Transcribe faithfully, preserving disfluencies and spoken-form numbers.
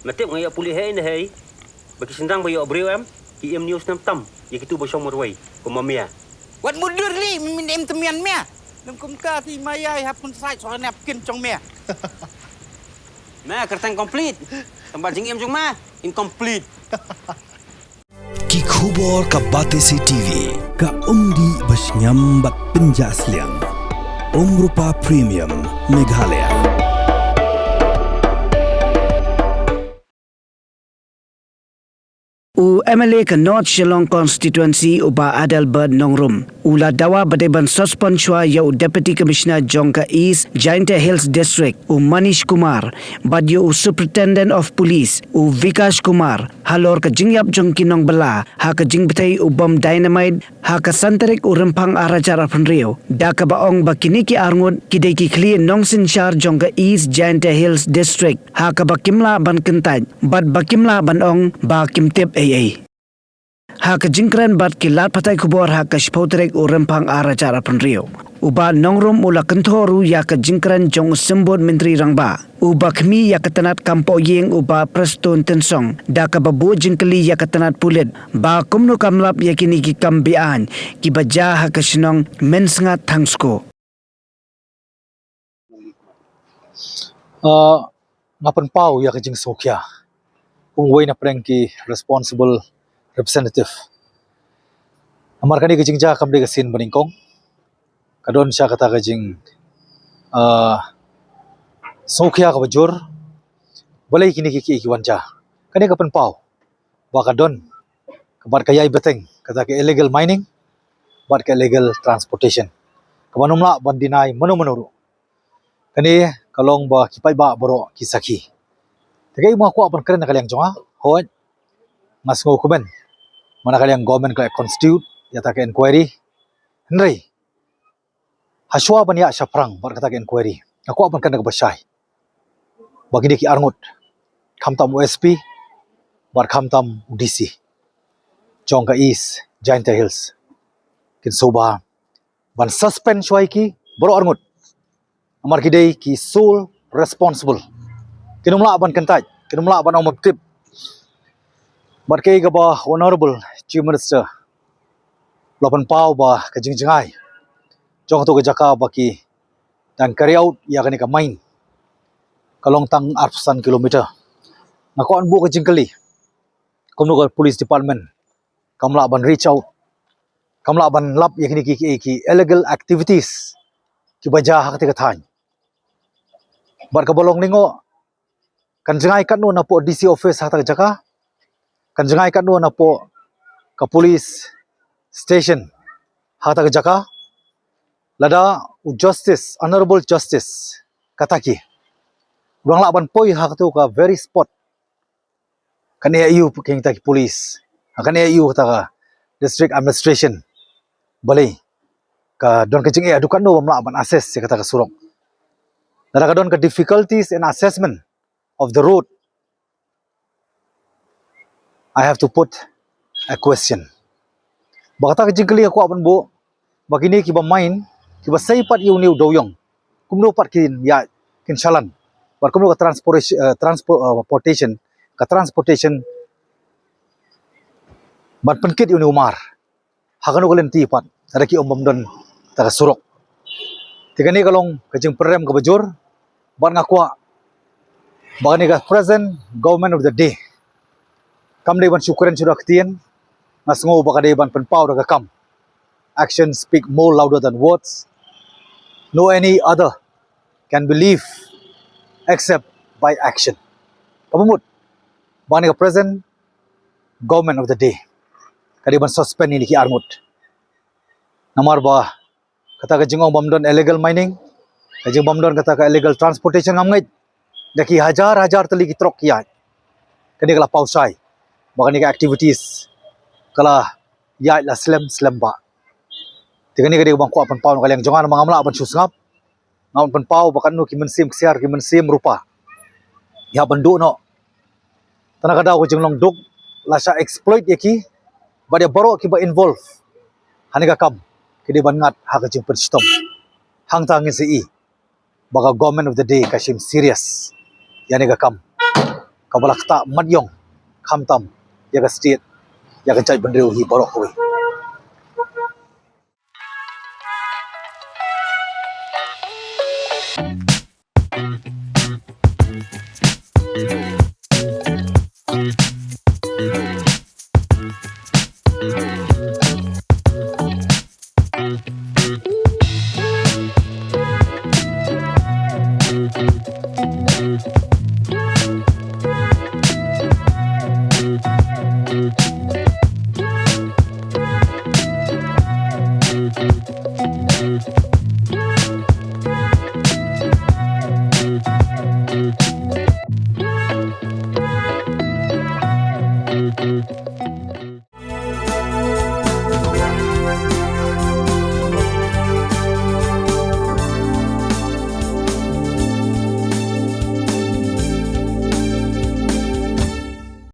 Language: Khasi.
Me tip nga ïoh pule hei ne hei. Ba ki shynrang ba ïoh briew em, ki im news nam tam ïa kitu ba shong marwei kum ma mia. Wat mudur li, me min im temian mia. Lem kumta ti ma ïai hap kun sait soal ne ap kin jong mia. Me kyrteng complete. Tang ba jingim jong me incomplete. Ki khubor ka Batesi T V. Ka umdih ba shngiam bad pynjah sliang. Umrupa Premium Meghalaya. U M L A ka North Shillong Constituency u Bah Adelbert Nongrum u la dawa ba dei ban suspend shuwa ïa u Deputy Commissioner jong ka East Jaintia Hills District u Manish Kumar bad ïa u Superintendent of Police u Vikash Kumar halor ka jingïap jong ki nongbylla ha ka jingbthei u bom dynamite ha ka san tarik u Rymphang ar hajar arphew hynriew, da kaba ong ba kine ki arngut ki dei ki khlieh nongsynshar jong ka East Jaintia Hills District ha kaba kim lah ban kyntait bad ba kim lah ban ong ba kim tip ei ei. Ha ka jingkren bad ki lad pathai khubor ha ka shiphew tarik u Rymphang ar hajar arphew hynriew, u Bah Nongrum u la kynthoh ruh ïa ka jingkren jong u Symbud Myntri Rangbah u ba khmih ïa ka tnat kam poh ïing u Bah Prestone Tynsong da kaba buh jingkylli ïa ka tnat pulit ba kumno kam lap ïa kine ki kam beaiñ kiba jia ha ka shnong Mynsngat Thangsku. Uh, nga pynpaw ïa ka jingsngewkhia kum uwei na pdeng ki responsible representative. Namar kane ka jingjia kam dei ka sien banyngkong. Ka don sha kata ka jing, uh, sngewkhia kaba jur. Balei kine ki ki ki wan jia? Kane ka pynpaw ba ka don bad ka ïai bteng kata ka illegal mining bad ka illegal transportation. Kaba nym lah ban deny mano mano ruh. Kane ka long ba ki paidbah baroh ki sakhi. Te kaei ba nga kwah ban kren na ka liang jong nga, hooid, nga sngewkmen ba na ka liang government ka la constitute ïa kata ka inquiry. Hynrei ha shuwa ban ïa shaphrang bad kata ka inquiry, nga kwah ban kren da kaba shai ba kine ki arngut, khamtam u S P bad khamtam u D C jong ka East Jaintia Hills, kin sngewbha ban suspend shuwa ïa ki baroh arngut. Namar ki dei ki sole responsible. Kin nym lah ban kyntait, kin nym lah ban ong ba kim tip. Bad kaei kaba Honorable Chief Minister u la pynpaw ba ka jingjngai jong kato ka jaka ba ki dang carry out ïa kane ka mine ka long tang arphew san kilometer. Nga kwah ban buh ka jingkylli kumno ka police department kam lah ban reach out, kam lah ban lap ïa kine ki, ki, ki illegal activities kiba jia ha kata ka thaiñ. Bad kaba long lyngngoh, kan jngai katno napoh D C office ha kata ka jaka? Kan jngai katno napoh ka police station ha kata ka jaka? Lada u Justice, Honorable Justice Kataki u dang lah ban poi ha kato ka very spot, kan ïa ïohi ïa kita ki police, kan ïa ïohi ïa kata ka district administration. Balei ka don ka jingeh haduh katno bym lah ban assess ïa kata ka surok? Lada ka don ka difficulties in assessment of the road, I have to put a question. Ba kata ka jingkylli nga kwah ban buh, ba kine kiba mine, kiba sei pat ïa une u dewiong, kumno pat kin ïa, kin shalan? Bad kumno ka transportation, eh, transpo-, eh, portation, ka transportation ban pynkit ïa une u mar ha kano ka lynti pat, lada ki ong bym don kata ka surok? Te kane ka long ka jingpynrem kaba jur. Bad nga kwah ba kane ka present government of the day kam dei ban shu kren shuh da ka ktien. Nga sngew ba ka dei ban pynpaw da ka kam. Actions speak more louder than words. No any other can believe except by action. Kaba mut ba kane ka present government of the day ka dei ban suspend ïa kine ki arngut. Namar ba kata ka jingong bym don illegal mining, ka jingong bym don kata ka illegal transportation, ngam ngeit da ki hajar hajar tylli ki trok ki ïaid. Kane ka la paw shai ba kane ka activities ka la ïaid la slem slem bha. Te kane ka dei kaba nga kwah pynpaw na ka liang jong nga, namar ngam lah ban shu sngap. Nga wan pynpaw ba katno ki mynsiem ksiar, ki mynsiem rupa ki hap ban duh noh. Te na ka daw ka jinglong duk la shah exploit ïa ki, bad ïa baroh kiba involve ha kane ka kam ki dei ban ngat ha ka jingpynshitom. Hangta ngin sa ïohi ba ka government of the day ka shim serious ïa kane ka kam. kaba la ktah mat ïong, khamtam ïa ka state, ïa ka jaitbynriew hi baroh kawei.